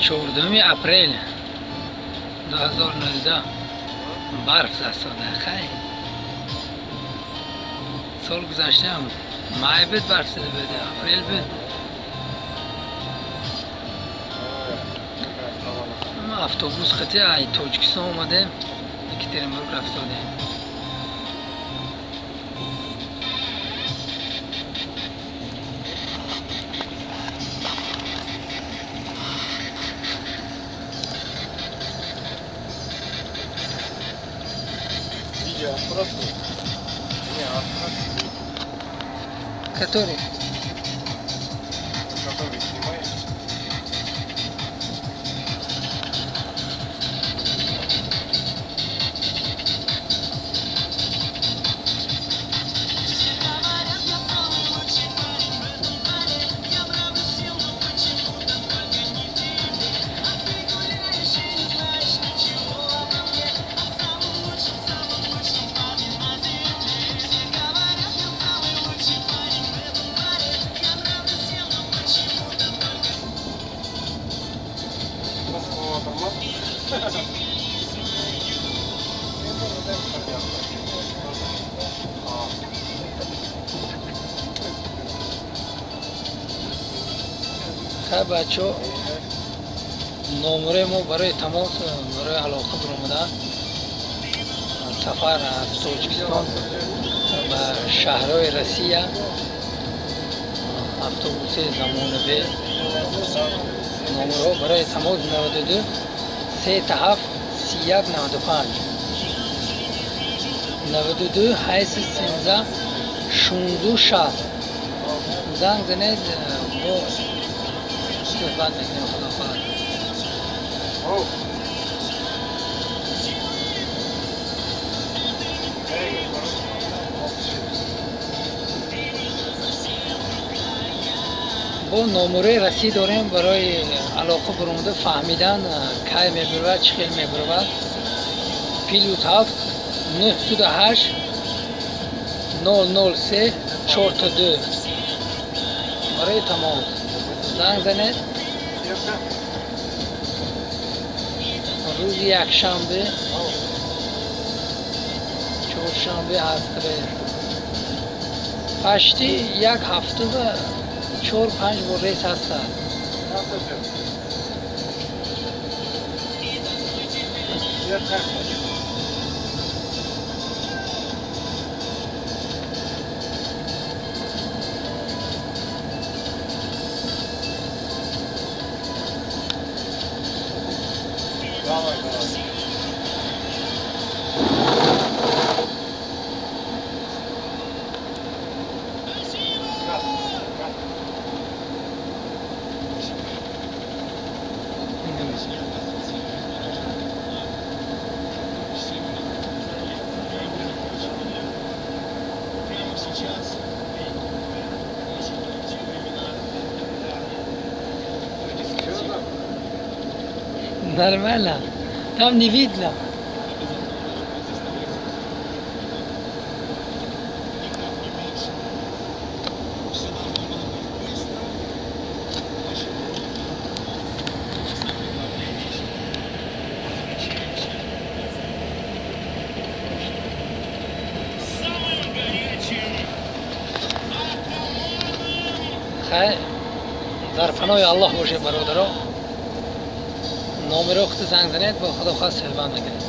14 апрел 2019 барф застода. Хай, сол гузаштаам май буд, барф зада буд, апрел буд. Ма автобус хати ай Тоҷикистон омадем, Екатеринбург рафтодем. Видео отправь. Не, отправь. Который? Который снимаешь. Все говорят, я самый лучший парень в этом дворе. Я нравлюсь всем, но почему-то только не тебе. А ты гуляешь и не знаешь ничего обо мне, о самом лучшем парне на земле. Все говорят, я самый лучший парень в этом дворе. Я нравлюсь всем, но почему-то только Посмотрим. А. Хай, бачо, номерои мо барои тамос, барои алоқа биромада, сафар аз Тоҷикистон ба шаҳрҳои Россия, автобуси замонавӣ, номерҳо барои тамос 92 37 31 95, 92 813 16 60. Занг занед, бо суҳбат мекунем, худо хоҳад. Оу. Эй, Бо номерои Россӣ дорем барои алоқа биромада, фаҳмидан, кай мебурад, чӣ хел мебурад: +7 908 003 42. Барои тамос занг занед. Рӯзи якшанбе, чоршанбе ҳаст рейс. Почти як ҳафта ба чор панҷ бор рейс ҳастад. Здравствуйте. Я как? Давай, давай. Газ, газ. Прямо сейчас. Те времена, Серьезно? Нормально, там не видно. Никак не меньше. Все должно было быть быстро, очень круто. Самая главная вещь. Встречаемся. Самым горячим Хай, дар паноҳи Аллоҳ бошед, бародаро. Номеро худо занг занед, бо худо хост суҳбат мекунем.